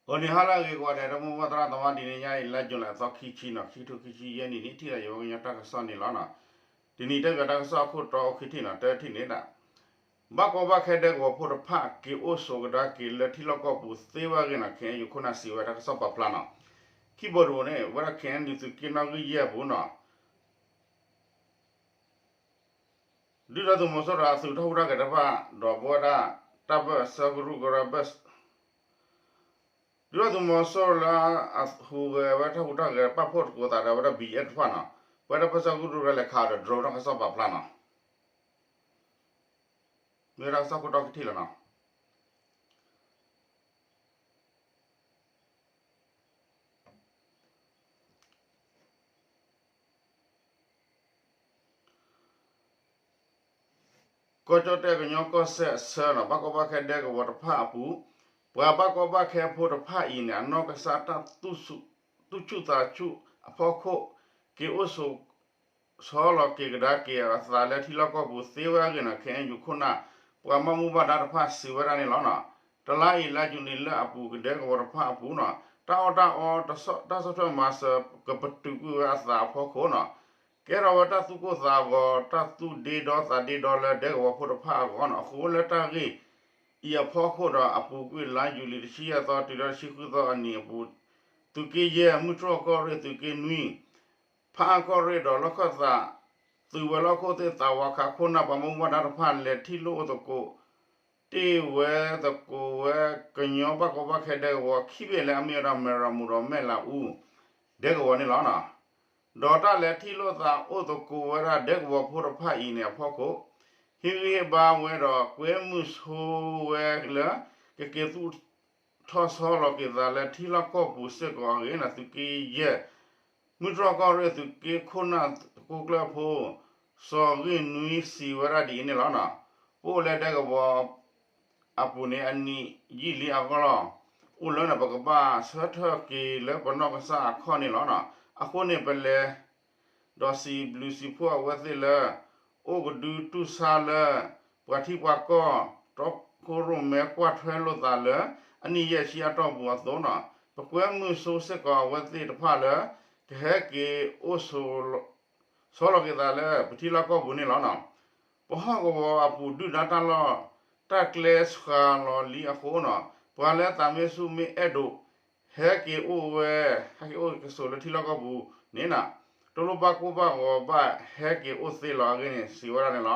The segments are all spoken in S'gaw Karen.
ဂီၤနံၤဟါလၢအဂ့ၤကိးဂၤဒဲး ဒီပုၢ်ဝဲၢ်သရၣ်သမါ တနံၤညါအံၤ လါယူၤလံအသီခံဆံနီၤ ခံကထိခံဆံယဲၢ်နံၣ်န့ၣ် ထံၣ်လိာ်ယဝဲကညီတၢ်ကစီၣ်န့ၣ်လီၤနီၤ. တနံၤတဲပၠးတၢ်ကစီၣ်အခိၣ်တီအိၣ်ခံထံၣ်နီၤ တထံၣ်န့ၣ်ဒၣ် ဘၣ်ကီဘၣ်ခဲဒဲကဝီၤဖိတဖၣ် က့ၤအိၣ်ဆိးကဒါက့ၤလၢထံလီၢ်ကီၢ်ပူၤသ့ဝဲအဂ့ၢ်နီၤ ခ့ၣ်အဲၣ်ယူၣ်ခိၣ်နၢ်စံးဝဲတၢ်ကစီၣ်ပာ်ဖျါနီၤ. ခံဘိတဘိန့ၣ် ဝဲဒၣ် ခ့ၣ်အဲၣ်ယူၣ် သုးက့နီၣ်ဂံၢ်ယဲၢ်အပူၤနီၤ ဒုၣ်ဒါသုးမီၤစိရိၤအသုးတၢ်ဟူးတၢ်ဂဲၤတဖၣ် ဒီးပဝဲဒၣ် တၢ်ဘၢၣ်စၢကရူၢ်ကရၢဘၢၣ် ဒုၣ်ဒါသုးမီၤစိရိၤလၢအဟူးဂဲၤဝဲတၢ်ဟူးတၢ်ဂဲၤပာ်ဖှိၣ်သကိးသးဒီးဝဲဒၣ် ဘီအ့ၣ် တဖၣ်နီၤ ပဝဲဒၣ်ဘၢၣ်စၢကရူၢ်ကရၢလဲၤခးဒီး drone တၢ်ကစီၣ်ပာ်ဖျါနီၤ. မ့ၢ်ဝဲဒၣ်တၢ်ကစီၣ်ခိၣ်တီခံထံၣ်လီၤနီၤ. ကီၢ်ကၠီၣ်တဲၣ်ကညီကီၢ်စဲၣ်အဆၢနီၤ ဘၣ်ကီဘၣ်ခဲဒဲကဝီၤတဖၣ်အပူၤ ပှၤဘၣ်ကီဘၣ်ခဲဖိတဖၣ်အံၤန့ၣ် အနီၢ်ကစၢ်တၢ်သူၣ်ဆူၣ်သးဆူၣ်အဖီခိၣ် က့ၤအိၣ်ဆိး ဆီလီၤက့ၤကဒါက့ၤအသးလၢထံလီၢ်ကီၢ်ပူၤသ့ဝဲအဂ့ၢ်နီၤ ခ့ၣ်အဲၣ်ယူၣ်ခိၣ်နၢ် ပှၤဘၣ်မူဘၣ်ဒါတဖၣ်စံးဝဲဒၣ်န့ၣ်လီၤနီၤ. တလါအံၤ လါယူၤလံလၢအပူၤကဒဲကဝီၤတဖၣ်အပူၤနီၤ တၢ်အီၣ်တၢ်အီ တၢ်ဆီၣ်ထွဲမၤစၢၤ ကပတုာ်ကွံာ်ဝဲအသးအဖီခိၣ်နီၤ ကဲထီၣ်ဝဲတၢ်သူၣ်ကိၢ်သးဂီၤ တၢ်သူၣ်ဒ့ဒီသးဒ့ဒီလၢဒဲကဝီၤဖိတဖၣ်အဂီၢ်နီၤ အဃိလၢတၢ်ဂ့ၢ်အံၤအဖီခိၣ်ဒီး အပူၤကွံာ်လါယူၤလံတဆံယဲၢ်သီ တုၤလၢတဆံဃုသီအနံၤအပူၤ သုးက့ယဲၢ် မုၢ်တြီၢ်ကီၢ်ရ့ၣ် သုးက့နွံ ဖးအါကီၢ်ရ့ၣ်ဒီးလီၢ်ခၢၣ်သး သုးဝဲၤလီၢ်ခိၣ်သ့ၣ် သးဝးခးခိၣ်နၢ် ပှၤဘၣ်မူဘၣ်ဒါတဖၣ် လဲၤထံၣ်လိာ်အိၣ်သကိး တ့ၢ်ဝဲသကိးဝဲ ကညီဘၣ်ကီဘၣ်ခဲဒဲကဝီၤခံဘ့ၣ်လၢအမ့ၢ်ဝဲဒၣ် မဲၢ်ရမူဒီးမဲၢ်လးအူ ဒဲကဝီၤန့ၣ်လီၤ. ဒီးတၢ်လဲၤထံၣ်လိာ်သးအိၣ်သကိးဝဲဒၣ်ဒဲကဝီၤဖိတဖၣ်အံၤန့ၣ်အဖီခိၣ် ဟ့ၣ်ဂံၢ်ဟ့ၣ်ဘါဝဲဒီးကွဲမုာ်ဆိဝဲလၢ ကက့ၤသူၣ် ထီၣ်ဆီလီၤက့ၤသးလၢထံလီၢ်ကီၢ်ပူၤစ့ၢ်ကီးအဂ့ၢ်န့ၣ် သုးက့ယဲၢ် မုၢ်တြီၢ်ကီၢ်ရ့ၣ် သုးက့ခိၣ်နၢ်သကိးကျၢၢ်ဖိ စီၤဂ့ၢ်နွံစံးဝဲဒၣ်ဒ်အံၤန့ၣ်လီၤ. ပအိၣ်လၢဒဲကဝီၤအပူၤန့ၣ် အနံၣ်ယံာ်လံအဂီၢ်လီၤ. အိၣ်လၢန့ၣ် ပကဘၣ်ဆၢထၢၣ်က့ၤလၢပနီၢ်ကစၢ်အခီၣ်န့ၣ်လီၤ. အဃိန့ၣ် ပလဲၤ ဒီးစံးဘျုးစံးဖှိၣ်အဝဲသ့ၣ်လၢ အိၣ်ကဒုတူၢ်ဆါလၢ ပှၤထံပှၤကီၢ် တီခိၣ်ရိၣ်မဲကွၢ်ထွဲလိာ်သးလၢ အနံၣ်ယဲၢ်ဆံအတီၢ်ပူၤအသိးနီၤ ပကွဲမုာ်ဆိစ့ၢ်ကီးအဝဲသ့ၣ်တဖၣ်လၢ ကဟဲက့ၤအိၣ်ဆိး ဆီလီၤက့ၤသးလၢ ပထံလီၢ်ကီၢ်ပူၤန့ၣ်လီၤ. ပဟီၣ်ကဝီၤအပူၤဒုၣ်ဒါတၢ်လီၢ် တၢ်ကျဲစှၤလီၤလံအဃိနီၤ ပှၤလၢသးမ့ၢ်ဆူၣ်မ့ၢ်အဲၣ်ဒိး ဟဲက့ၤအိၣ်ဝဲ ဟဲက့ၤအိၣ်ကဆိးလၢထံလီၢ်ကီၢ်ပူၤန့ၣ်နီၤ တလိၣ်ဘၣ်ကိၢ်ဘၣ်ဂီၤဘၣ် ဟဲက့ၤအိၣ်သ့လီၤအဂ့ၢ်န့ၣ် စံးဝဲဒၣ်န့ၣ်လီၤ.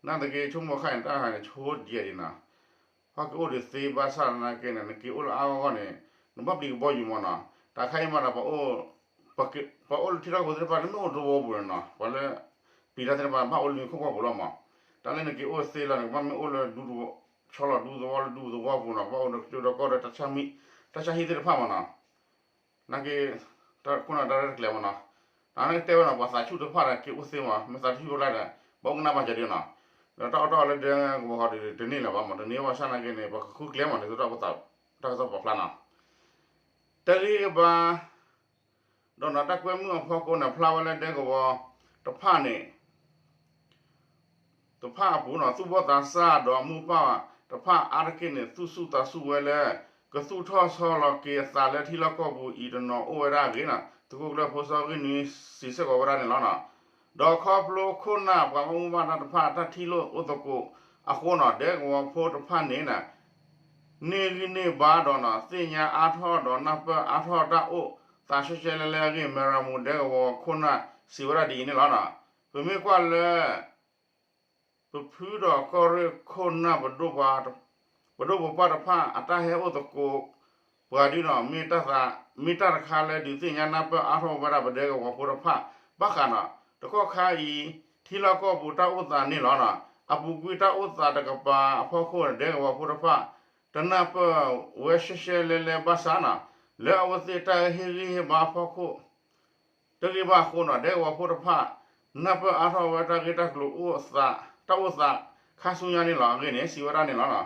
နာ်သက့ ဆိကမိၣ်ခါန့ၣ် တၢ်တခါန့ၣ် ဆိဒ်အံၤနီၤ ဟီၣ်က့ၤအိၣ်ဒုးသ့ဘၣ်ဆၣ်သနာ်က့န့ၣ် နက့ၤအိၣ်လၢအါဂီၢ်ဂီၢ်န့ၣ် နဘၣ်ပျံၤကဘီယူၤမးနီၤ တၢ်ခါအံၤမးဒီး ပှၤအိၣ်လၢထံလီၢ်ကီၢ်ပူၤသ့ၣ်တဖၣ် တမ့ၢ်အိၣ်သဝီပူၤန့ၣ်နီၤ ပှၤလၢ ပျံၤတၢ်သ့ၣ်တဖၣ် ဘၣ်အိၣ်လၢမံၤခိၣ်ပှၢ်ပူၤလီၤမး တၢ်လၢနက့ၤအိၣ်သ့လီၤန့ၣ် ကဘၣ်မ့ၢ်အိၣ်လၢ ဆီလီၤဒူသဝီလၢဒူသဝီပူၤနီၤ ကဘၣ်အိၣ်ဒီးကၠိဒီးကီၢ်ဒီး တၢ်ဆါဟံၣ်သ့ၣ်တဖၣ်မးနီၤ နာ်က့ တၢ်ခိၣ်နၢ်တၢ်ရဲၣ်တကျဲၤမးနီၤ တၢ်န့ၣ်ကတဲဝဲနီၤ ပှၤသးဆူၣ်တဖၣ်ဒီးက့ၤအိၣ်သ့မး မ့ၢ်သးဆူၣ်ဝဲလၢ်ဒီး ဘၣ်အိၣ်ကနၣ်ဘၣ်ကဒီးနီၤ ဒီးတၢ်အီၣ်တၢ်အီလၢဒဲကဝီၤဃီဒီး တန့ၢ်လၢၤဘၣ်မး တန့ၢ်ဘၣ်ဆၣ်သနာ်က့န့ၣ် ပှၤကဃုကျဲမးန့ၣ် တၢ်ကစီၣ်ပာ်ဖျါနီၤ တၢ်ဂ့ၢ်ဘါ ဒီးနီၤ တၢ်ကွဲမုာ်အဖီခိၣ်န့ၣ် ဖျါဝဲလၢဒဲကဝီၤတဖၣ်န့ၣ် တဖၣ်အပူၤနီၤ သူၣ်ဘီၣ်သးစၢ်ဒီးမိၢ်ပၢ်တဖၣ်အါတက့ၢ်န့ၣ် သူၣ်ဆူၣ်သးဆူၣ်ဝဲလၢ ကသူၣ်ထီၣ်ဆီလီၤက့ၤအသးလၢထံလီၢ်ကီၢ်ပူၤအံၤတနီၤအိၣ်ဝဲဒၣ်အဂ့ၢ်နီၤ သုးခိၣ်ကျၢၢ်ဖိစီၤဂ့ၢ်နွံစံးစ့ၢ်ကီးဝဲဒၣ်န့ၣ်လီၤ. ဒီးခီဖျိခိၣ်နၢ်ပှၤဘၣ်မူဘၣ်ဒါတဖၣ်တၢ်ထံၣ်လိာ်အိၣ်သကိးအဃိနီၤ ဒဲကဝီၤဖိတဖၣ်န့ၣ် န့ၢ်ဂံၢ်န့ၢ်ဘါဒီးနီၤ သ့ၣ်ညါအါထီၣ်ဒီးနၢ်ပၢၢ်အါထီၣ်တၢ်အိၣ်သးရှဲရှဲလဲၣ်လဲၣ်အဂ့ၢ် မဲၢ်ရမူဒဲကဝီၤခိၣ်နၢ်စံးဝဲဒၣ်ဒ်အံၤန့ၣ်လီၤ. ပမ့ၢ်ကွၢ်လၢ ပဖုဒီးကီၢ်ရ့ၣ်ခိၣ်နၢ် ပဒိၣ်ပပှၢ်တဖၣ်အတၢ်ဟဲအိၣ်သကိးပှၤဒုနီၤ မ့ၢ်တၢ်တခါလၢ ဒုးသ့ၣ်ညါနၢ်ပၢၢ်အါထီၣ်ဝဲဒၣ်ပဒဲကဝီၤဖိတဖၣ်ဘၣ်ဃးနီၤ တကီၢ်ခါအံၤ ထံလီၢ်ကီၢ်ပူၤတၢ်အိၣ်သးန့ၣ်လီၤ. အပူၤကွံာ်တၢ်အိၣ်သးတကပၤအဖီခိၣ်န့ၣ် ဒဲကဝီၤဖိတဖၣ် တနၢ်ပၢၢ်ဝဲရှဲရှဲလဲၣ်လဲၣ်ဘၣ်ဆၣ်နီၤ လၢအဝဲသ့ၣ်တၢ်ဟ့ၣ်ဂံၢ်ဟ့ၣ်ဘါအဖီခိၣ် တဂ့ၢ်ဘၣ်အဃိနီၤ ဒဲကဝီၤဖိတဖၣ် နၢ်ပၢၢ်အါထီၣ်ဝဲတၢ်ဂ့ၢ်တၢ်ကျိၤအိၣ်သး တၢ်အိၣ်သးခါဆူညါန့ၣ်လီၤအဂ့ၢ်န့ၣ် စံးဝဲဒၣ်န့ၣ်လီၤ.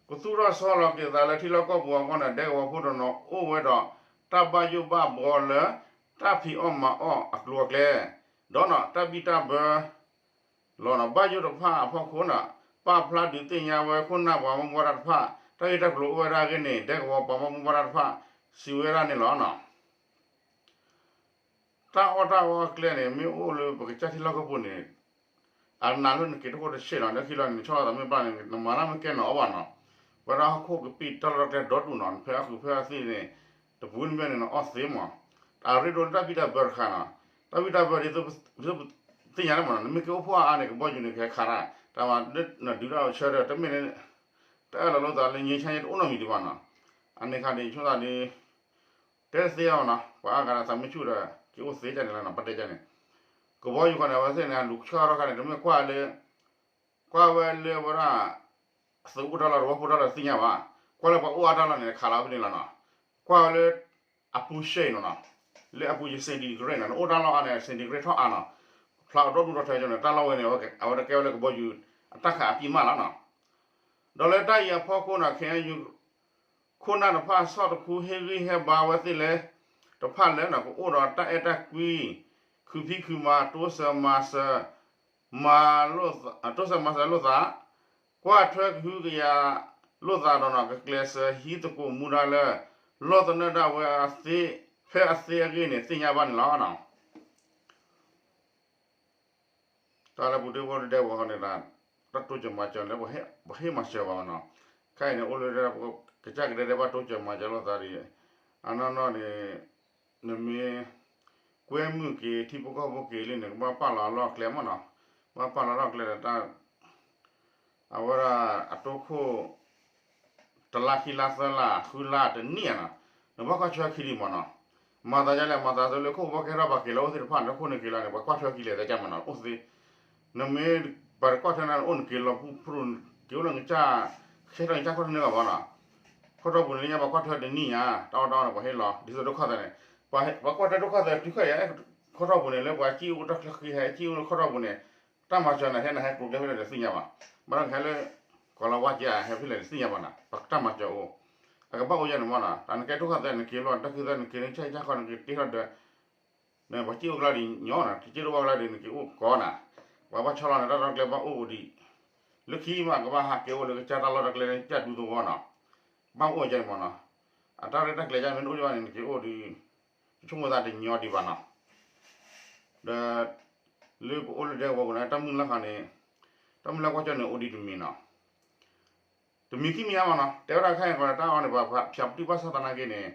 ကသူၣ်ထီၣ်ဆီလီၤက့ၤသးလၢထံလီၢ်ကီၢ်ပူၤအဂီၢ်န့ၣ် ဒဲကဝီၤဖိတနီၤအိၣ်ဝဲဒီး တၢ်ဘၣ်ယိၣ်ဘၣ်ဘှီလၢ တၢ်ဖံးအီၣ်မၤအီၣ်အကျိၤအကျဲ ဒီးနီၤ တၢ်ဘံၣ်တၢ်ဘၢ လီၤနီၤ ဘၣ်ယိၣ်တဖၣ်အဖီခိၣ်နီၤ ပာ်ဖျါဒုးသ့ၣ်ညါဝဲခိၣ်နၢ်ပှၤဘၣ်မူဘၣ်ဒါတဖၣ် တၢ်ဂ့ၢ်တၢ်ကျိၤအိၣ်ဝဲဒၣ်အဂ့ၢ်န့ၣ် ဒဲကဝီၤပှၤဘၣ်မူဘၣ်ဒါတဖၣ် စံးဝဲဒၣ်န့ၣ်လီၤနီၤ. တၢ်အီၣ်တၢ်အီအကျဲန့ၣ် မ့ၢ်အိၣ်လၢပကစၢ်ထံလီၢ်ကပူၤန့ၣ် အနးလၢနက့ၤတခိၣ်တဆ့နီၤ လၢခံလီၤန့ၣ် နဆီၣ်လီၤသးမ့ၢ်ဘၣ်န့ၣ် နမၤတၢ်မ့ၢ်ကဲနီၤအီၣ်ဘၣ်နီၤ. ပဝဲဒၣ်ဟီၣ်ခိၣ်ကပံာ်တၢ်လီၢ်တၢ်ကျဲဒီဒူၣ်နီၤ နဖဲအဃုာ်ဖဲအသံၣ်န့ၣ် တပူၤနမ့ၢ်န့ၣ် နအီၣ်သ့မး. အရ့ဒိၣ်လၢတၢ်ဘံၣ်တၢ်ဘၢတခါနီၤ တၢ်ဘံၣ်တၢ်ဘၢဒ်သိး သ့ၣ်ညါလၢမးနီၤ နမ့ၢ်က့ၤအိၣ်ဖှိၣ်အါအါန့ၣ် ကဘီယူၤန့ၣ် ကဟဲခးတၢ် တၢ်မၤလၢနဒုးတၢ်ဆၢဒီး တမ့ၢ်န့ၣ် တၢ်အၢၣ်လီၤလိာ်သးလၢ ငြိမ်းချမ်းရေး တအိၣ်နီတမံၤဒံးဘၣ်နီၤ. အန့ၣ်ခါန့ၣ် ဆိသးဒ် တဲတသ့အါမးနီၤ ပှၤအါဂၤဒီးသးမ့ၢ်ဆူၣ်ဒီး က့ၤအိၣ်သ့ကန့ၣ်လီၤနီၤ ပတဲကန့ၣ် ကဘီယူၤခီန့ၣ် အဝဲသ့ၣ်န့ၣ် လူၤဆှၢထီၣ်ခါန့ၣ် တမ့ၢ်ကွၢ်လၢ ကွၢ်ဝဲလၢဝဲဒၣ် သုးအိၣ်တၢ်လီၢ် တဝၢပူၤတၢ်လီၢ်သ့ၣ်ညါဘၣ်. ကွၢ်လၢပှၤအိၣ်အါတၢ်လီၢ်န့ၣ် ခးလီၤဖဲန့ၣ်လီၤနီၤ. ကွၢ်ဝဲလၢ အပူၤရှဲနီၤနီၤ လၢအပူၤယ centigrade နီၤ နအိၣ်တၢ်လီၢ်အါန့ၣ် centigrade ထီၣ်အါနီၤ ဖျါအီၤဒီဒူၣ်ဒီထၢကန့ၣ် တၢ်လီၢ်ဝဲန့ၣ် အဝဲတကဲဝဲလၢကဘီယူၤ အတၢ်ခးအပံၣ်မးလီၤနီၤ. ဒီးလၢတၢ်အံၤအဖီခိၣ်နီၤ ခဲအံၤ ခိၣ်နၢ်တဖၣ်ဆီၣ်တခူဟ့ၣ်ဂံၢ်ဟ့ၣ်ဘါဝဲသ့ၣ်လၢ တဖၣ်လၢနီၤ ကအိၣ်ဒီးတၢ်အဲၣ်တၢ်ကွံ ခုဖံးခုမၤ တိစၢၤမၤစၢၤ မၤလိာ်သး တိစၢၤမၤစၢၤလိာ်သး ကွၢ်ထွဲကဟုကယာ်လိာ်သးဒီးနီၤ ကကျဲးစၢးဟံးသကိးမူဒါလၢ လီၢ်သနၢၣ်ဒၣ်ဝဲအသ့ ဖဲအသ့အဂ့ၢ်န့ၣ် သ့ၣ်ညါဘၣ်န့ၣ်လီၤ. တၢ်လၢပူၤဒ့ဖိတဒဲဝီၤဃီန့ၣ်ဒီး တၢ်တိစၢၤမၤစၢၤလၢ ပဟ့ၣ်မၤစၢၤဘၣ်နီၤ. ခဲအံၤန့ၣ် အိၣ်လၢ ကစၢ်ကဒဲဒဲဘၣ်တိစၢၤမၤစၢၤလိာ်သးဒီး အနီၢ်နီၢ်န့ၣ် နမ့ၢ် ကွဲမုာ်က့ၤ ထံဖိကီၢ်ဖိက့ၤလံန့ၣ် ကဘၣ်ပာ်လီၤအလီၢ်အကျဲမးနီၤ. ဘၣ်ပာ်လီၤအလီၢ်အကျဲဒီးတၢ် အဝဲဒၣ်အတိခိၣ် တလါခံလါသၢလါဃုလါတနံၣ်ဧါနီၤ, နဘၣ်ကွၢ်ထွဲခံဒံးမးနီၤ. မၤသးဒ်လဲၣ် မၤသးဒ်လၢခိၣ်ဘီကဲထီၣ်ပှၤက့ၤလီၤအိၣ်သ့ၣ်တဖၣ်န့ၣ် တခိၣ်န့ၣ်က့ၤလီၤန့ၣ် ပှၤကွၢ်ထွဲခံလဲၣ်သ့ၣ်ညါမးနီၤ အိၣ်သ့. နမ့ၢ်ပှၤတကွၢ်ထွဲနၤန့ၣ် အိၣ်နက့ၤလီၤဖုၣ်ဖုၣ် က့ၤအိၣ်လၢနကစၢ် ဆဲထီၣ်နကစၢ်ခီၣ်ထံးန့ၢ်ဂၤမးနီၤ. ခီၣ်ထီၣ်ပူၤန့ၣ် လၢညါပှၤကွၢ်ထွဲတနံၣ်ညါ တၢ်အီၣ်တၢ်အီန့ၣ် ပှၤဟ့ၣ်လီၤ ဒ်သိးဒိၣ်ခီၣ်သဲးန့ၣ် ပှၤကွၢ်ထွဲဒိၣ်ခီၣ်သဲးတုၤခဲအံၤ ခီၣ်ထီၣ်ပူၤန့ၣ် လၢပှၤစံၣ်အိၣ်တၢ်ချၢဃံဟဲ စံၣ်အိၣ်လၢခီၣ်ထီၣ်ပူၤန့ၣ် တၢ်မၤစၢၤန့ၣ် ဟဲန့ၣ်ဟဲကျိၤကျဲဖဲလဲၣ်တသ့ၣ်ညါဘၣ်. ဘၣ်ဒီးကဟဲလၢ ကီၤလၤဝါက့ၤ ဟဲဖဲလဲၣ်တသ့ၣ်ညါဘၣ်နီၤ ပတၢ်မၤစၢၤအိၣ် အကဘၣ်အိၣ်ယဲန့ၣ်မးနီၤ. တၢ်နကဲဒိၣ်ခီၣ်သဲး နက့ၤလီၤတၢ်ခုသဲး နက့ၤလၢကစၢ်ယကၢ်ခီၣ် နက့ၤတ့ထီၣ်ဒီး နပှၤစံၣ်အိၣ်ကျါဒ်ညီနီၤ ကစၢ်ဒိၣ်ဘၣ်ကျါဒီး နက့ၤအိၣ်ကီးနီၤ. ပှၤဘၣ်ဆီလီၤန့ၣ် တၢ်လီၢ်တၢ်ကျဲဘၣ်အိၣ်အိၣ်ဒံး လၢခံမး ကဘၣ်ဟးက့ၤအိၣ်လၢကစၢ်တၢ်လီၢ်တၢ်ကျဲ ကစၢ်ဒူသဝီနီၤ ဘၣ်အိၣ်ယဲန့ၣ်မးနီၤ. အတၢ်ရဲၣ်တၢ်ကျဲၤယဲန့ၣ် မ့ၢ်တအိၣ်ယဲဘၣ်န့ၣ် နက့ၤအိၣ်ဒီး ဆိကမိၣ်သးတညီဒံးဘၣ်နီၤ. ဒီး လၢပအိၣ်လၢဒဲကဝီၤပူၤန့ၣ် တၢ်မုၢ်လၢ်ဃီန့ၣ် တၢ်မုၢ်လၢ်ကွၢ်ကၠီၣ်န့ၣ် အိၣ်ဒံးတမံၤနီၤ တမံၤခံမံၤဧါမးနီၤ တဲဝဲဒၣ်ခဲအံၤဃီ တၢ်အီၣ်န့ၣ် ပှၤဖၠးပတုာ်ဘၣ်ဆၣ်သနာ်က့န့ၣ်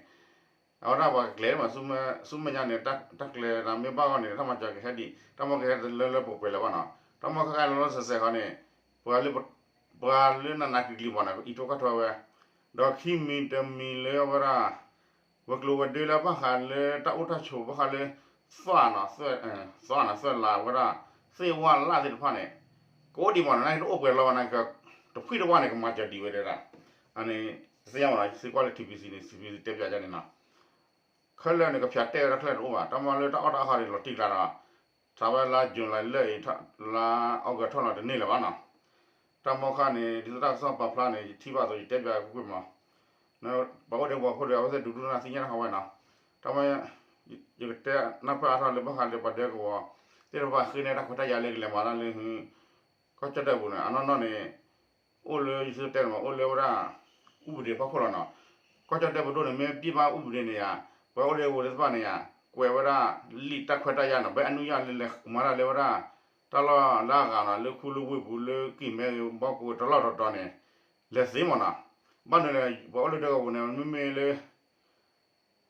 အဝဲဒၣ်ပှၤကကျဲၤမး ဆူမဲာ်ညါန့ၣ် တၢ်ကျဲၤတၢ်မ့ၢ်ဘၣ်ဂီၢ်န့ၣ် တၢ်မၤစၢၤကဟဲဒံး တၢ်မ့ၢ်ကဟဲလၢလၢပှဲၤပှဲၤလၢၤဘၣ်နီၤ တၢ်မ့ၢ်ခဲအံၤလီၤလီၤဆဲးဆဲးဃီန့ၣ် ပှၤလၢ ပှၤလၢနးနးကျံၤကျံၤမးနီၤ အံးထိၣ်ကၢ်ထိၣ်ဝဲ ဒီးခံမံၤတမံၤလၢအဝဲဒၣ် ဝဲၤကျိၤဝဲၤဒ့လၢဘၣ်ဃးလၢတၢ်အိၣ်တၢ်ဆိးဘၣ်ဃးလၢ သွၣ်နီၤ သွၣ်နီၤ သွၣ်လးဝဲဒၣ် သ့ၣ်ဝၣ်လၣ်သ့ၣ်တဖၣ်န့ၣ် ကအိၣ်ဒံးမးနီၤ နတအိၣ်ပှဲၤလီၤဘၣ်န့ၣ် တဖှံတဝၣ်န့ၣ် ကမၤစၢၤဒံးဝဲဒၣ် အန့ၣ် သ့ၣ်ညါမးနီၤ စ့ၢ်ကီးလၢ ထံၣ်ဘံၣ်စံၣ် န့ၣ် ထံၣ်ဘံၣ်စံၣ် တဲပၠးဒ်န့ၣ်နီၤ ခဲလၢာ်န့ၣ် ကဖၠးတဲဝဲဒၣ်ခဲလၢာ်တအိၣ်ဘၣ် တၢ်မ့ၢ်လၢတၢ်အီၣ်တၢ်အီခါန့ၣ် လီၤတံၢ်ကျါဒီး ထါဝဲလါ July လၢအံၤ လါ August ထီၣ်လီၤတန့ၢ်လၢၤဘၣ်နီၤ တၢ်မ့ၢ်ခါန့ၣ် ဒ်သိးတၢ်ကစီၣ်ပာ်ဖျါန့ၣ် ယထံၣ်ဘၣ်အသိး ယတဲပၠးကွ့ၢ်ကွ့ၢ်မး ပှၤအိၣ်ဒဲကဝီၤဖိဒီး အဝဲသ့ၣ်ဒုးဒိၣ်နၢ်သ့ၣ်ညါတၢ်ဟးဝဲနီၤ တၢ်မ့ၢ် ယကတဲနၢ်ပၢၢ်အါထီၣ်လၢဘၣ်ဃးလၢပှၤဒဲကဝီၤ သ့ၣ်တဖၣ်ဃ့န့ၢ်တၢ်ခွဲးတၢ်ယာ်လၢကလဲၤမၤတၢ်လၢ ကီၢ်ကၠီၣ်တဲၣ်ပူၤန့ၣ် အနီၢ်နီၢ်န့ၣ် အိၣ်လၢယသုတဲန့ၣ်မး အိၣ်လၢဝဲဒၣ် ဥပဒေဖီခိၣ်လီၤနီၤ ကီၢ်ကၠီၣ်တဲၣ်ပဒိၣ်န့ၣ် မ့ၢ်ဘံၣ်ဘၣ်ဥပဒေန့ၣ်ယါ ပှၤအိၣ်လၢဝ့ၤသ့ၣ်တဖၣ်န့ၣ်ယါ ကွဲးဝဲဒၣ် လံာ်တၢ်ခွဲးတၢ်ယာ်နီၤ ဘဲအနုညါလၢလဲၤမၤတၢ်လၢဝဲဒၣ် တၢ်လီၢ်လၢအဂၤနီၤ လၢခူလၢဝ့ၢ်ပူၤလၢကံၢ်မဲဘီကိးတလီၢ်တတီၤန့ၣ် လဲၤသ့မးနီၤ ဘၣ်န့ၣ်လဲၣ် ပှၤအိၣ်လၢဒဲကဝီၤပူၤန့ၣ် မ့မ့ၢ်လၢ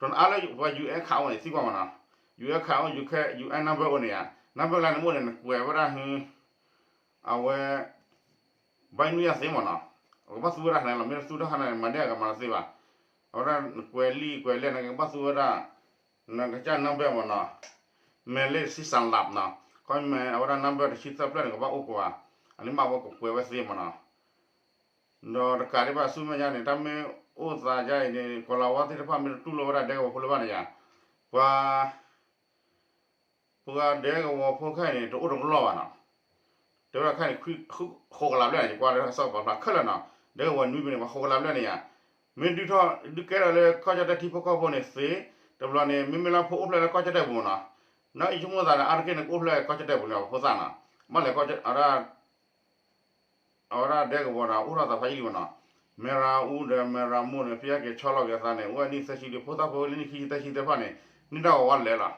တနအါလၢပှၤ ယူၣ်အဲၣ် ခးအိၣ်န့ၣ် သံကွၢ်မးနီၤ ယူၣ်အဲၣ် ခးအိၣ် ယူၣ်အဲၣ် ယူၣ်အဲၣ် number အိၣ်န့ၣ်ယါ number လၢနမ့ၢ်အိၣ်န့ၣ် နကွဲးဝဲဒၣ်ဟ အဝဲ ဘၣ်နုၤယါသ့မးနီၤ အကဘၣ်သူဝဲဒၣ်န့ၣ်လီၤ မ့ၢ်သူတၢ်ခါန့ၣ် မၤဒ်အဂၤမၤတသ့ဘၣ် အဝဲဒၣ်နကွဲးလံာ်ကွဲးလဲၢ်န့ၣ် ကဘၣ်သူဝဲဒၣ် နကစၢ် number မးနီၤ မဲာ်လ့ၣ်တဆံသၢလးနီၤ ခီမ့ၢ်အဝဲဒၣ် number တဆံသၢဖျၢၣ်န့ၣ် ကဘၣ်အိၣ်ကွၢ် အန့ၣ်မ့ၢ်အဝဲကကွဲးဝဲသ့မးနီၤ ဒီးတကးဒံးဘၣ်ဆူမဲာ်ညါန့ၣ် တၢ်မ့ၢ်အိၣ်သးဒ်အံၤန့ၣ် ကီၤလၤဝါသ့ၣ်တဖၣ်မ့ၢ်တတူၢ်လိာ်ဝဲဒၣ်ဒဲကဝီၤဖိလၢၤဘၣ်န့ၣ်ယါ ပှၤ ပှၤဒဲကဝီၤဖိခဲအံၤန့ၣ် တအိၣ်တကလီၢ်ဘၣ်နီၤ တဲဝဲဒၣ်ခဲအံၤန့ၣ် ဃိးကလးဘျဲၣ်န့ၣ် ယကွၢ်လၢကစီၣ်ပာ်ဖျါခဲလၢာ်နီၤ ဒဲကဝီၤနွံဘ့ၣ်န့ၣ် ပှၤဃိးကလးဘျဲၣ်န့ၣ်ယါ မ့ၢ်ဒုးထီၣ်ဒုးကဲထီၣ်လၢကီၢ်ကၠီၣ်တဲၣ်ထံဖိကီၢ်ဖိန့ၣ်သ့ တဘျီန့ၣ် မ့မ့ၢ်လၢဖိအိၣ်ဖျဲၣ်လၢကီၢ်ကၠီၣ်တဲၣ်ပူၤမးနီၤ နီၢ်အံၤဆိကမိၣ်သးန့ၣ် အါတက့ၢ်န့ၣ် ကအိၣ်ဖျဲၣ်ကီၢ်ကၠီၣ်တဲၣ်ပူၤန့ၣ် ဖိသၣ်နီၤ ဘၣ်လဲၣ် အဝဲဒၣ်ဒဲကဝီၤဒီး အိၣ်ထီၣ်သးဖးယံာ်လံမးနီၤ မဲရအူဒီးမဲရမိၢ်န့ၣ် ဖဲအက့ၤဆီလီၤက့ၤအသးန့ၣ် အိၣ်ဝဲနံၣ်သၢဆံဒီး ဖိသၣ်ဖိလၢနံၣ်ခံဆံသၢဆံသ့ၣ်တဖၣ်န့ၣ် န့ၢ်တၢ်ဂီၤဝါလဲၤလီၤ.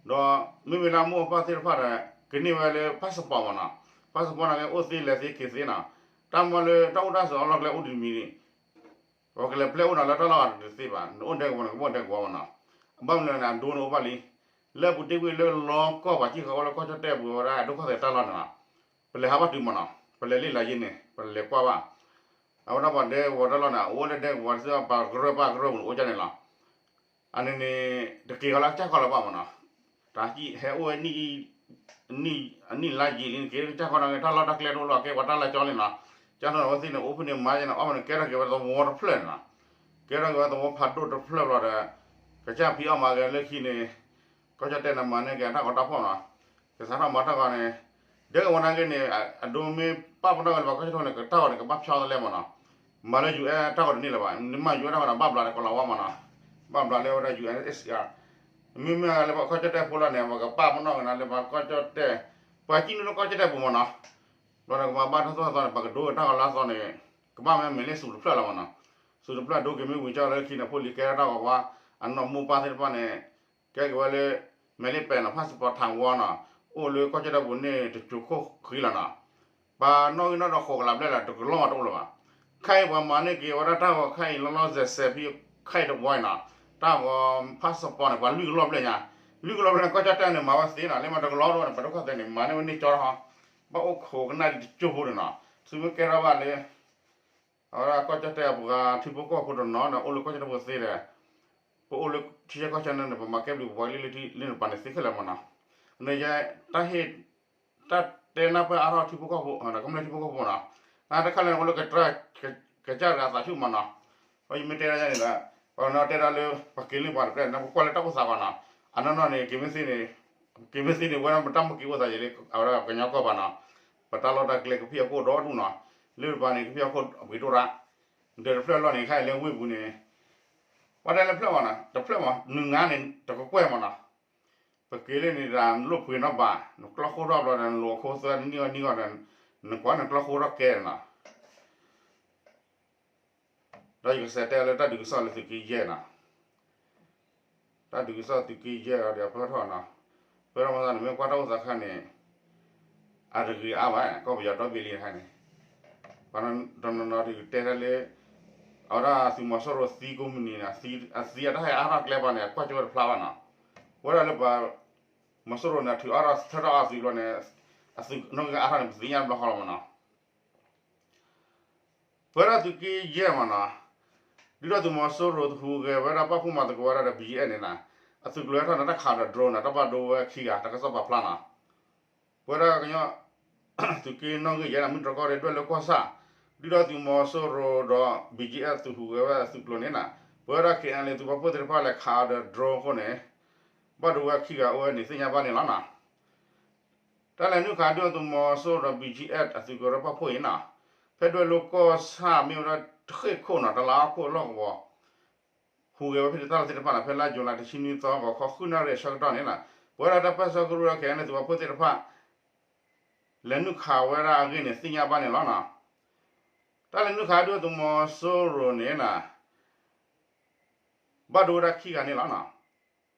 ဒီးမ့မ့ၢ်လၢအမိၢ်အပၢ်သ့ၣ်တဖၣ်ဒီး ကန့ၢ်ဝဲလၢ passport မ့ၢ်နီၤ. passport န့ၣ်က့ အိၣ်သ့လဲၤသ့က့ၤသ့နီၤ. တၢ်မၤလၢတၢ်အိၣ်တၢ်ဆိးအလီၢ်ကျဲအိၣ်တမံၤ ပကလဲၤပျဲအိၣ်နီၤလၢတၢ်လီၢ်ဂၤတသ့ဘၣ်. နအိၣ်ဒဲကဝီၤန့ၣ် ကဘၣ်အိၣ်ဒဲကဝီၤမ့ၢ်နီၤ. ဘၣ်မနုၤလဲၣ်န့ၣ် အဒိန့ၣ်အိၣ်ဘၣ်လံ. လၢအပူၤတ့ၢ်ကွံာ်လၢလီကီၢ်ပှၤစံၣ်ဃီအိၣ်လၢကီၢ်ကၠီၣ်တဲၣ်ပူၤဝဲဒၣ် ဒိၣ်ကီၢ်သဲးတၢ်လီၢ်န့ၣ်လီၤ. ပလဲၤဟးဘၣ်တုၤမ့ၢ်နီၤ. ပလဲၤလ့ၣ်လၤယ့န့ၣ် ပလဲၤကွၢ်ဘၣ်. အဝဲဒၣ်ပှၤဒဲကဝီၤတၢ်လီၢ်န့ၣ် အအိၣ်လၢဒဲကဝီၤတသ့ဘၣ် ပှၤကရၢၢ်ဘၣ်ကရၢၢ်ပူၤန့ၣ် အိၣ်ကၢ်န့ၣ်လီၤ. အန့ၣ်န့ၣ် တက့ၤဃီလၢကစၢ်ကီၢ်လၢၤဘၣ်မ့ၢ်နီၤ. တၢ်ဟဲအိၣ်ဝဲ အနံၣ်လါယံာ်လံ က့ၤကစၢ်ကီၢ်န့ၣ် တၢ်လီၢ်တၢ်ကျဲတအိၣ်လီၤ ကဲပှၤတၢ်လီၢ်ကၠီလံနီၤ. ကၢ်ထီၣ်န့ၣ် အဝဲသ့ၣ်န့ၣ် အိၣ်ဖဲန့ၣ်မၤယဲန့ၣ် အီၣ်ဖဲန့ၣ် ကဲထီၣ်က့ၤဝဲသဝီတဖျၢၣ်န့ၣ်နီၤ. ကဲထီၣ်က့ၤဝဲသဝီဖးဒိၣ်တဖျၢၣ်ဘျီဒီး ကစၢ်ဖံးအီၣ်မၤဂဲၤလၢခံန့ၣ် ကီၢ်ကၠီၣ်တဲၣ်န့ၣ် မၤန့ၢ်က့ၤအတၢ်ဂီၤတၢ်ဖီၣ်နီၤ. ကစးထီၣ်မၤတၢ်ဂီၤန့ၣ် ဒဲကဝီၤနာ်က့န့ၣ် အဒိမ့ၢ်ပာ်ပနီၣ်က့ၤလၢပှၤကီၢ်ကၠီၣ်တဲၣ်န့ၣ် ကတၢ်ဂီၤန့ၣ် ကဘၣ်ဖျါသလဲမ့ၢ်နီၤ. မၤလၢ ယူၣ်အဲၣ် တၢ်ဂီၤတန့ၢ်လၢၤဘၣ်. နမၤ ယူၣ်အဲၣ် တၢ်ဂီၤန့ၣ် ဘၣ်ဘျးလၢကလီၤဝါမ့ၢ်နီၤ. ဘၣ်ဘျးလၢဝဲဒၣ် ယူၣ်အဲၣ် မ့မ့ၢ်လၢပှၤကီၢ်ကၠီၣ်တဲၣ်ဖိလီၤန့ၣ် ပကပာ်ပနီၣ်က့ၤနၤလၢပှၤကီၢ်ကၠီၣ်တဲၣ် ပှၤကံၣ်နုာ်လၢကီၢ်ကၠီၣ်တဲၣ်ပူၤမ့ၢ်နီၤ. ဘျီန့ၣ် ကမၤဘၣ်ထီၣ်သီသီန့ၣ် ပကဒိက့ၤတၢ်ဂီၤလၢအသီန့ၣ် ကဘၣ်မ့ၢ်မ့ၢ်လၢစူၤတဖျၢၣ်လီၤမ့ၢ်နီၤ. စူၤတဖျၢၣ်ဒိက့ၤမ့ၢ်ဝံၤကၠီလၢခံန့ၣ် ဖိလံၤကဲထီၣ်တၢ်ဂီၤဝါ အနီၢ်မိၢ်ပၢ်သ့ၣ်တဖၣ်န့ၣ် ကဲက့ၤဝဲလၢ မဲာ်လ့ပဲၤနီၤ passport ထၣ်ဝီနီၤ အိၣ်လၢကီၢ်ကၠီၣ်တဲၣ်ပူၤန့ၣ် တစိၤခိၣ်ဃံလီၤနီၤ. ပှၤနီၣ်ဂံၢ်နီၣ်ဒွးဃိးကလးဘျဲၣ်လီၤ တကလီၢ်မးတအိၣ်လၢၤဘၣ်. ခဲအံၤပှၤမၤန့ၢ်က့ၤဝဲဒၣ်တၢ်ဂီၤခဲအံၤ လီၤလီၤဆဲးဆဲးဖဲခဲအံၤတဝီအံၤနီၤ တၢ်ဂီၤ passport န့ၣ် ပှၤလွံၢ်ကလီၢ်ဘျဲၣ်ညါ လွံၢ်ကလီၢ်ဘျဲၣ်န့ၣ် ကီၢ်ကၠီၣ်တဲၣ်န့ၣ် မၤဝဲသ့နီၤ လၢမၤတကလီၢ်ဒိၣ်န့ၣ် ပှၤဒိၣ်ကီၢ်သဲးန့ၣ် မၤန့ၢ်ဝဲန့ၢ်ကၠီဟီ ဘၣ်အိၣ်ခိးကနၣ်ဒံးတကၠိဖိန့ၣ်နီၤ သုမ့ၢ်ကဲထီၣ်ဘၣ်လၢ အဝဲဒၣ်ကီၢ်ကၠီၣ်တဲၣ်ပှၤထံဖိကီၢ်ဖိတနီၤန့ၣ် အိၣ်လၢကီၢ်ကၠီၣ်တဲၣ်ပူၤသ့ဒီး ပအိၣ်လၢထံဆၢကီၢ်ဆၢန့ၣ် ပမၤကဲဘျုးပပှၤကလုာ်လၢထံလၢနပၤန့ၣ်သ့ခဲလၢာ်မ့ၢ်နီၤ. န့ၣ်ယဲ တၢ်ဟ့ၣ် တၢ်တဲနၢ်ပၢၢ်အါထီၣ်ထံဖိကီၢ်ဖိ ကမျၢၢ်ထံဖိကီၢ်ဖိနီၤ. တၢ်တခါလၢန့ၣ် အိၣ်လၢ ကစၢ်တဂၤအသးဆူၣ်မ့ၢ်နီၤ. ယမ့ၢ်တဲဒၣ်ယဲန့ၣ်ဒီး ပှၤကညီတဲဒၣ်လၢ ပှၤက့ၤလၢပှၤတဖျၢၣ်န့ၣ် ပကွၢ်လၢတၢ်အိၣ်သးဂီၢ်နီၤ. အနီၢ်နီၢ်န့ၣ် က့ၤမ့ၢ်သ့န့ၣ် က့ၤမ့ၢ်သ့န့ၣ် ဝဲဒၣ်မတၢ်မုၢ်က့ၤအိၣ်သးယဲလၢ အဝဲဒၣ်ကညီကီၢ်ပၤနီၤ. ပတၢ်လီၢ်တၢ်ကျဲကဖံးအခိၣ်ဒီဒူၣ်နီၤ. လၢပၤန့ၣ် ကဖံးအခိၣ်အပှ့ၤဒိၣ်ရၣ် ဒီးတဖျၢၣ်လီၢ်န့ၣ် ခဲအံၤလၢဝ့ၢ်ပူၤန့ၣ် ပှၤတဲလၢဖျၢၣ်မ့ၢ်နီၤ တဖျၢၣ်မ့ၢ် နုာ်ငါန့ၣ် တကကွဲၢ်မ့ၢ်နီၤ. ပက့ၤလၢန့ၣ်ဒီး နလိၣ်ပှ့ၤနီတဘၣ် နကျီၢ်ဃိထီၣ်ဘျီဒီး နလိၣ်အခိသွဲနံၣ်ဂီၢ်နံၣ်ဂီၢ်ဒီး နကွၢ်နကျီၢ်ဃိထီၣ်ကဲနီၤ. ဒီးယကစးတဲလၢတၢ်ဒုးကစီၣ်လၢသုးက့ယဲၢ်နီၤ. တၢ်ဒုးကစီၣ်သုးက့ယဲၢ်ဒီးအပၢၢ်ထီၣ်နီၤ. ပၢၢ်ထီၣ်မသးန့ၣ် မ့ၢ်ကွၢ်တၢ်အိၣ်သးခါန့ၣ် အတဂ့ၤအါဘၣ် ကီၢ်ပယီၤဒီဘ့ၣ်လံတခါန့ၣ် ပှၤတနီၤနီၤဒုးကတဲတၢ်လၢ အဝဲဒၣ်သုးမီၤစိရိၤသံကိးမုၢ်နံၤန့ၣ် အသံအတၢ်ဟဲအါထီၣ်ကျဲဘၣ်န့ၣ် အကွၢ်ကၠိဝဲတဖျါဘၣ်နီၤ. ဝဲဒၣ်လၢပှၤ မီၤစိရိၤန့ၣ် ထုးအါထီၣ်ဆၢထီၣ်အသုးဘျီန့ၣ် အသုးနီၣ်ဂံၢ်ကအါထီၣ်န့ၣ် ပသ့ၣ်ညါတဘျီဃီလီၤမ့ၢ်နီၤ. ပဝဲဒၣ်သုးက့ယဲၢ်မ့ၢ်နီၤ ဒုၣ်ဒါသုးမီၤစိရိၤဟူးဂဲၤဝဲဒၣ်ပာ်ဖှိၣ်မၤသကိးဝဲဒၣ်ဒီး ဘီၣ်ကၠံအ့ၣ်န့ၣ်နီၤ အသုးကျိၤဟဲထီၣ်န့ၣ် တၢ်ခးဒီး drone န့ၣ် တၢ်ဘၣ်ဒိဝဲခံဂၤ တၢ်ကစီၣ်ပာ်ဖျါနီၤ. ပဝဲဒၣ်ကညီ သုးက့နီၣ်ဂံၢ်ယဲၢ်န့ၣ် မုၢ်တြီၢ်ကီၢ်ရ့ၣ်ဒွဲၣ်လိၤကီၢ်ဆၣ် ဒုၣ်ဒါသုးမီၤစိရိၤဒီး ဘီၣ်ကၠံအ့ၣ်သုးဟူးဂဲၤဝဲအသုးကျိၤန့ၣ်နီၤ ပဝဲဒၣ် ခ့ၣ်အဲၣ်လ့ၣ် သုးပာ်ဖှိၣ်သ့ၣ်တဖၣ်လဲၤခးအီၤဒီး drone အဃိန့ၣ် ဘၣ်ဒိဝဲခံဂၤအိၣ်ဝဲန့ၣ် သ့ၣ်ညါဘၣ်န့ၣ်လီၤနီၤ. တၢ်လဲၤနုာ်ခးဒုၣ်ဒါသုးမီၤစိရိၤဒီး ဘီၣ်ကၠံအ့ၣ်အသုးကရၢပာ်ဖှိၣ်အံၤနီၤ ဖဲဒွဲၣ်လိၤကီၢ်ဆၣ်မ့ၢ်ဝဲဒၣ်တဃ့ၢ်ခိၣ်နီၤ တလးအခိၣ်အလီၢ်ကဝီၤ ဟူးဂဲၤဝဲဖဲန့ၣ်တၢ်လီၢ်သ့ၣ်တဖၣ်န့ၣ် ဖဲလါယူၤလံတဆံနွံသီ ဂီၤခီဃုနၣ်ရံၣ်အဆၢကတီၢ်န့ၣ်နီၤ ပဝဲဒၣ်တၢ်ပၢၢ်ဆၢကရူၢ်ဒီး ခ့ၣ်အဲၣ်လ့ၣ် သုးပာ်ဖှိၣ်သ့ၣ်တဖၣ် လဲၤနုာ်ခးဝဲဒၣ်အဂ့ၢ်န့ၣ် သ့ၣ်ညါဘၣ်န့ၣ်လီၤနီၤ. တၢ်လဲၤနုာ်ခးဒုၣ်ဒါသုးမီၤစိရိၤန့ၣ်နီၤ ဘၣ်ဒိဝဲဒၣ်ခံဂၤန့ၣ်လီၤနီၤ.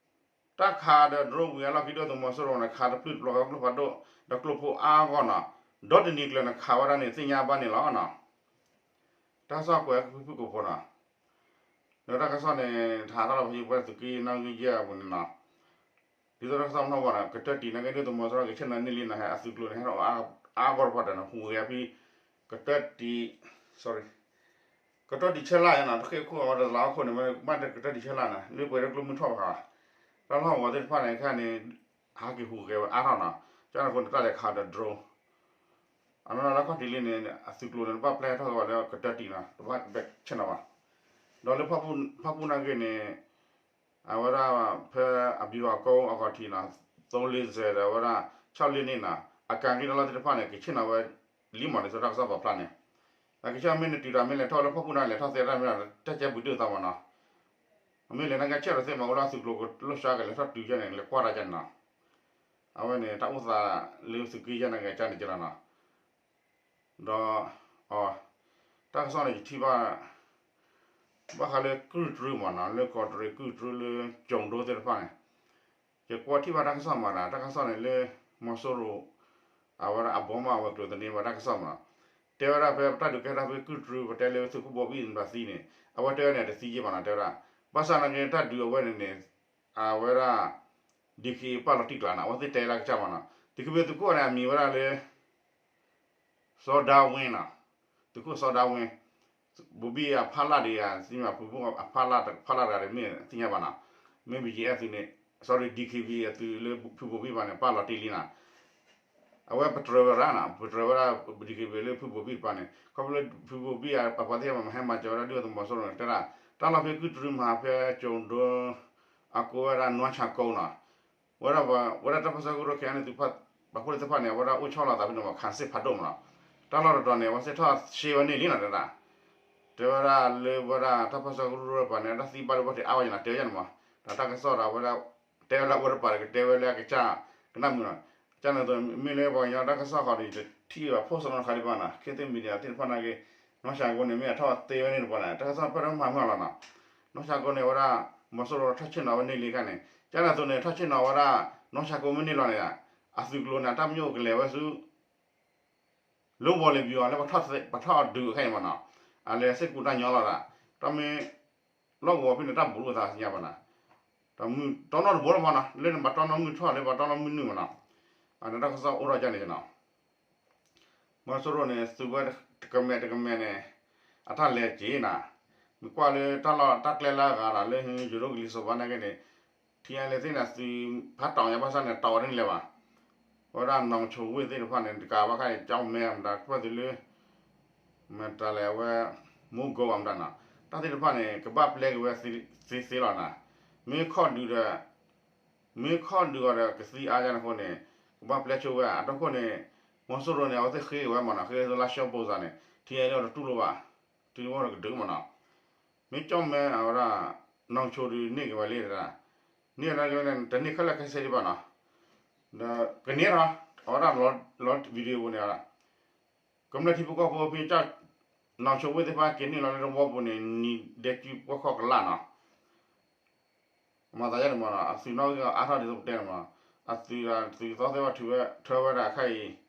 တၢ်ခးဒီး drone ဝံၤအလီၢ်ခံဒုၣ်ဒါသုးမီၤစိရိၤန့ၣ် ခးတဖျၢၣ်တဘျီဃီကျိဖးဒိၣ် ဒီးကျိဖိအါအါဂီၢ်နီၤ ဒီတနံၤကျၢၤန့ၣ် ခးဝဲဒၣ်န့ၣ် သ့ၣ်ညါဘၣ်န့ၣ်လီၤနီၤ. တၢ်ကစီၣ်ကွဲးဖုၣ်ဖုၣ်ကိာ်ဖိနီၤ ဒီးတၢ်ကစီၣ်န့ၣ် ထါထီၣ်လီၤပှၤသုးက့နီၣ်ဂံၢ်ယဲၢ်အပူၤန့ၣ်နီၤ ဒ်သိးတၢ်ကစီၣ်ပနီၣ်ဝဲနီၤ ကတၢၢ်တံၢ်နာ်က့ ဒုၣ်ဒါသုးမီၤစိရိၤက့ၤဆ့ၣ်နီၤန့ၢ်လံနီၤ ဟဲအသုးကျိၤန့ၣ် ဟဲထီၣ်အါဂီၢ်တပှၢ်တၢၢ်န့ၣ် ဟူးဂဲၤဖဲ ကတၢၢ်တံၢ် sorry ကတၢၢ်တံၢ်ဆဲလၢ်နီၤ တဃ့ၢ်ခိၣ်အီၤဝဲတလးအခိၣ်န့ၣ် မ့ၢ်ကတၢၢ်တံၢ်ဆဲလၢ်နီၤ လၢပှဲၤဒီးကျိမုၢ်ထီၣ်ဘၣ်ဃး တၢ်လီၢ်ဝဲသ့ၣ်တဖၣ်န့ၣ် ခဲန့ၣ် ဟးက့ၤဟူးဂဲၤဝဲအါထီၣ်နီၤ ကန့ၣ်အဃိန့ၣ် တၢ်လဲၤခးဒီး drone အနီၢ်နီၢ်လၢခီၣ်ထံးလံန့ၣ် အသုးကျိၤန့ၣ် တဘၣ်ပျဲထီၣ်က့ၤဝဲလၢကတၢၢ်တံၢ်နီၤ တဘၣ်ဘၣ်ဆ့ၣ်နီၤဘၣ် ဒီးလၢဖၣ်ပူၣ်နာ်က့န့ၣ် အဝဲဒၣ်ဖဲအဘံၤဘၣ်ကီအဂီၢ်ထံးနီၤ သိလ့ၣ်စဲးဒီးအဝဲဒၣ် ဆီၣ်လ့ၣ်န့ၣ်နီၤ အကၤက့ၤတၢ်လီၢ်သ့ၣ်တဖၣ်န့ၣ် ကဆ့ၣ်နီၤဝဲလံမး ဒ်သိးတၢ်ကစီၣ်ပာ်ဖျါန့ၣ် အကဆ့ၣ်မ့ၢ်နတုၤတၢ်မ့ၢ်လဲၤထီၣ်လၢဖၣ်ပူၣ်နာ်က့ လဲၤထီၣ်သဲတၢ်မ့ၢ်ဒီး တၢ်ကဲဘျုးဒုၣ်ဒါမးနီၤ အမ့ၢ်လဲၤနာ်က့ဆ့ၣ်ဒီးသ့မး အိၣ်လၢသုးကျိၤကလိၣ်ဆှါကလဲၤထီၣ်တုၤယဲန့ၣ် လဲၤကွၢ်တၢ်ကန့ၣ်နီၤ အဝဲန့ၣ် တၢ်အိၣ်သးလၢသုးက့ယဲၢ်နာ်က့ကန့ၣ်ကလီၤနီၤ ဒီး အ တၢ်ကစီၣ်န့ၣ် ယထံၣ်ဘၣ် ဘၣ်ဃးလၢကုၢ်တြူမးနီၤ, လၢကီးတရံးကုၢ်တြူလၢကၠိၤဒိသ့ၣ်တဖၣ်န့ၣ်, ယကွၢ်ထံၣ်ဘၣ်တၢ်ကစီၣ်မးနီၤ, တၢ်ကစီၣ်န့ၣ်လၢ မီၤစိရိၤ အဝဲဒၣ်အဘီမး အဝဲၤကျိၤသန့ဘၣ်တၢ်ကစီၣ်မးနီၤ, တဲဝဲဒၣ်ဖဲပတၢ်ဒုးကဲထီၣ်ဖဲကုၢ်တြူ ပတဲလၢသုးခိၣ်ဘိဘံၣ်န့ၣ် ဘၣ်သံန့ၣ်, အဝဲတဲဝဲန့ၣ် တသံယ့ၢ်ဘၣ်နီၤ, တဲဝဲဒၣ် ဘၣ်ဆၣ်နာ်က့ တၢ်ဒုးအဝဲန့ၣ်န့ၣ် အဝဲဒၣ် ဒံၣ်ခ့ပာ်လီၤတံၢ်ကျါနီၤ, အဝဲသ့ၣ်တဲလၢကစၢ်မးနီၤ, ဒံၣ်ခ့ဘ့ၣ်သုးခိၣ်န့ၣ် အမံၤဝဲဒၣ်လၢ စီၤဒၤဝ့နီၤ, သုးခိၣ်စီၤဒၤဝ့, ဘိဘံၣ်အဖီလာ်ဒီး သ့ၣ်ညါ ဖုဘိဘံၣ်အဖီလာ်တဂၤဒီး မ့ၢ်သ့ၣ်ညါဘၣ်နီၤ, မ့ၢ် ဘီကၠံအၣ် သုးန့ၣ်, sorry, ဒံၣ်ခ့ဘ့ၣ်အသုးလၢဖုဘိဘံၣ်ဘၣ်န့ၣ် ပာ်လီၤတံၢ်လံနီၤ, အဝဲပတြၢၤဝဲဒၣ်နီၤ, ပတြၢၤဝဲဒၣ် ဒံၣ်ခ့ဘ့ၣ်လၢဖုဘိဘံၣ်တဖၣ်န့ၣ်, ခီဖျိလၢဖုဘိဘံၣ်အပှၤသ့ၣ်တဖၣ်မ့ၢ်ဟဲမၤစၢၤဝဲဒၣ်ဒုၣ်ဒါသုးမီၤစိရိၤန့ၣ် တဲဒၣ်, တၢ်လီၢ်ဖဲကုၢ်တြူမၤဖဲကၠိၤဒိ အကိးဝဲဒၣ် နွံဆၣ်ကိနီၤ, ဝဲဒၣ် ဝဲဒၣ်တၢ်ပၢဆှၢကရူၢ် ခဲအံၤန့ၣ် သုးပာ်ဖှိၣ်သ့ၣ်တဖၣ်န့ၣ် အဝဲဒၣ်အိၣ်ဆီလီၤသးဖဲန့ၣ်မး ခးစ့ၣ်ဖးဒိၣ်မးနီၤ, တၢ်လီၢ်တတီၤန့ၣ် အဝဲသ့ၣ်ထီၣ်ရှဲဝဲန့ၢ်လံနီၤ တဲဒၣ်, တဲဝဲဒၣ်လၢဝဲဒၣ်တၢ်ပၢဆှၢကရူၢ်တပၤန့ၣ် တၢ်သံဘၣ်ဒိဘၣ်ထံးအါဝဲနီၤ တဲဝဲန့ၣ်မး, ဒီးတၢ်ကစီၣ်ဒီးအဝဲဒၣ် တဲဝဲလၢအဝဲတပၤဒီး ကတဲဝဲလၢအကစၢ်ကနၣ်မုာ်နီၤ, ကန့ၣ်သိး မ့ၢ်လၢပှၤကညီတၢ်ကစီၣ်ဃီဒီး ယတထံၣ်ဘၣ် post နီတခါဒံးဘၣ်နီၤ, ခ့သ့ၣ် media သ့ၣ်တဖၣ်နာ်က့, နွံဆၣ်ကိန့ၣ် မ့ၢ်အထီၣ်သ့ဝဲန့ၣ်တပၤန့ၣ် တၢ်ကစီၣ်ဖဲတမၤမုာ်လီၤနီၤ, နွံဆၣ်ကိန့ၣ် အဝဲဒၣ် မီၤစိရိၤထီၣ်ဆ့ၣ်နီၤဝဲန့ၢ်လံခါန့ၣ် ကန့ၣ်သိးန့ၣ် ထီၣ်ဆ့ၣ်နီၤဝဲဒၣ် နွံဆၣ်ကိမ့ၢ်န့ၢ်လီၤန့ၣ်, အသုးကျိၤန့ၣ် အတၢ်ပညိၣ်ကလဲၤဝဲဆူ လၢဝီၤလ့ၤဘံအီၤလၢ ပထီၣ်ဒုးခဲအံၤမးနီၤ, အလဲၤစ့ၢ်ကီးတၢ်ညီလီၤဒၣ်, တၢ်မ့ၢ် လီၢ်ကဝီၤဖဲန့ၣ် တၢ်ဘူးလိာ်သးသ့ၣ်ညါဘၣ်နီၤ, တီနီၣ်တဘိလီၤမးနီၤ, လၢန့ၣ်ဘၣ်တီနီၣ်မုၢ်ထီၣ် လၢဘၣ်တီနီၣ်မုၢ်နုာ်မးနီၤ, အန့ၣ်တၢ်ကစီၣ်အိၣ်ထီၣ်ကန့ၣ်နီၤ မီၤစိရိၤန့ၣ် သုးဝဲတကမဲာ်တကမဲာ်န့ၣ် အတၢ်လဲၤက့ၤနၤ, မ့ၢ်ကွၢ်လၢတၢ်လီၢ်တၢ်ကျဲလၢအဂၤဒီး လၢယိၤဒိၣ်ကလံၤစိးဘၣ်နာ်က့န့ၣ် ထံအဲလ့သ့ၣ်န့ၣ် သုးဖးတီၤညါဘၣ်ဆၣ်န့ၣ် တီၤဝဲတန့ၢ်လၢၤဘၣ်, အဝဲဒၣ်နီၣ်ဆိဝ့ၢ်သ့ၣ်တဖၣ်န့ၣ် တကးဘၣ်ခါန့ၣ် ကၠီမဲမတၤတဖၣ်သုးလၢ မတၤလဲၣ်အဝဲ မူကိးဘၣ်မတၤနီၤ, တၢ်သ့ၣ်တဖၣ်န့ၣ် ကဘၣ်ပျဲက့ၤဝဲသ့သ့လီၤနၤ, မ့ၢ်ခီၣ်ဒုးဒီး မ့ၢ်ခီၣ်ဒုးအီၤဒီးကသံအါယါန့ၣ်အဃိန့ၣ် ကဘၣ်ပျဲဆိဝဲ အတၢ်ခိၣ်န့ၣ် မီၤစိရိၤန့ၣ် အဝဲသ့ၣ်ဃ့က့ၤဝဲမးနီၤ, ဃ့က့ၤလါရှီပိၤစးန့ၣ် ထံအဲလ့အီၤတတူၢ်လိာ်ဘၣ်, တုၤဝဲတကဒုမးနီၤ, မ့ၢ်ကၠီမဲအဝဲဒၣ် နီၣ်ဆိဒုးန့ၢ်က့ၤဝဲလံတဒၣ်, န့ၢ်ဝဲဒၣ်က့ၤန့ၣ် တန့ၢ်ခဲလၢာ်ခဲဆ့ဒံးဘၣ်နီၤ, ဒီးကန့ၢ်ထီၣ် အဝဲဒၣ်လီၤ video ပူၤန့ၣ် ကမျၢၢ်ထံဖိကီၢ်ဖိဖဲကၠီ နီၣ်ဆိဝ့ၢ်သ့ၣ်တဖၣ်က့ၤနုာ်လီၤလၢတဝီပူၤန့ၣ် နံၤဒဲးကၠူပှဲၤခီၣ်ကလးနီၤ, မၤသးယါန့ၣ်မးနီၤ အသုးနီၣ်ဂံၢ်အါထီၣ်ဒ်သိးပတဲန့ၣ်မး, အသုးဒီးသုးသီသ့ၣ်တဖၣ်ထုးဝဲထၢဝဲဒၣ်ခဲအံၤ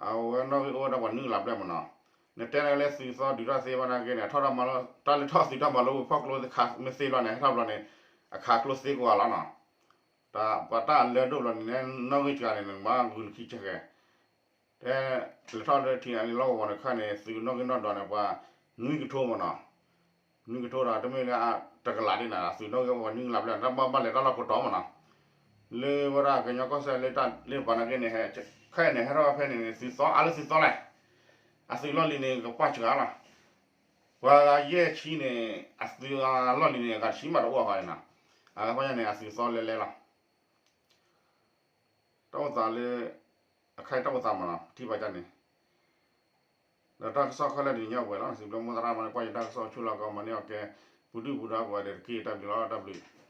အဝဲနီၣ်ဂံၢ်အိၣ်ဝဲဒၣ်ပှၤနွံကလးဘျဲၣ်မးနီၤ, နတဲန့ၣ်လၢသုးသီဒုးတၢ်သ့ဘၣ်နာ်က့န့ၣ် ထီၣ်တၢ်မၤလိ တၢ်လၢထီၣ်သုးတၢ်မၤလိဝံၤဖီၣ်ကျိသ့ၣ်ခါမ့ၢ်သ့လီၤန့ၣ် ဟဲထီၣ်ဘျီန့ၣ် အခးကျိသ့ကိးဂၤလီၤနီၤ, တၢ်ပှၤတၢ်အလၢဒိၣ်ဘျီန့ၣ် နီၣ်ဂံၢ်စှၤန့ၣ် နကဘၣ်ဂုာ်နခံဆဲးဃဲၤ တဲ လဲၤထီၣ်လၢထံအလံၤလီၢ်ကဝီၤန့ၣ်ခါန့ၣ် သုးနီၣ်ဂံၢ်နီၣ်ဒွးန့ၣ် ပှၤနွံကထိမးနီၤ, နွံကထိဒီး တမ့ၢ်လၢတကလးဒ်န့ၣ် သုးနီၣ်ဂံၢ်ပှၤနွံကလးဘျဲၣ် တၢ်ဘၣ်ဘၣ်လဲၤတၢ်လီၢ်ကိးတီမးနီၤ, လၢဝဲဒၣ်ကညီကီၢ်စဲၣ်လၢတၢ်လ့ၣ်တပၤနာ်က့န့ၣ် ခဲအံၤန့ၣ် ဟဲထီၣ်ဖဲန့ၣ် သုးသီအါလၢသုးသီလဲၣ်, အသုးလီၢ်လံၤန့ၣ် ကပာ်စှၤလီၤ, ပှၤဂၤယဲၢ်ဆံန့ၣ် အသုးအလီၢ်လံၤန့ၣ် အဂၤတဆံမးတအိၣ်ဃီန့ၣ်နီၤ, အဂၤဖဲညါန့ၣ် အသုးသီလဲၤလဲၤလီၤ တၢ်အိၣ်သးလၢ အခါအံၤတၢ်အိၣ်သးမးနီၤ ထံၣ်ဘၣ်ကန့ၣ်, ဒီးတၢ်ကစီၣ်ခဲလၢာ်ဒ်န့ၣ်ညါဝဲလီၤ စံးဘျုးမိၢ်သရၣ်မၤန့ၢ်ကွၢ်ယတၢ်ကစီၣ်ဆူၣ်လီၤကီမၤန့ၢ်အီၤကဲ ပူၤဒုၣ်ပူၤဒါကိးဂၤဒဲးတက့ၢ် တၢ်ဘျုးလီၤ တၢ်ဘျုး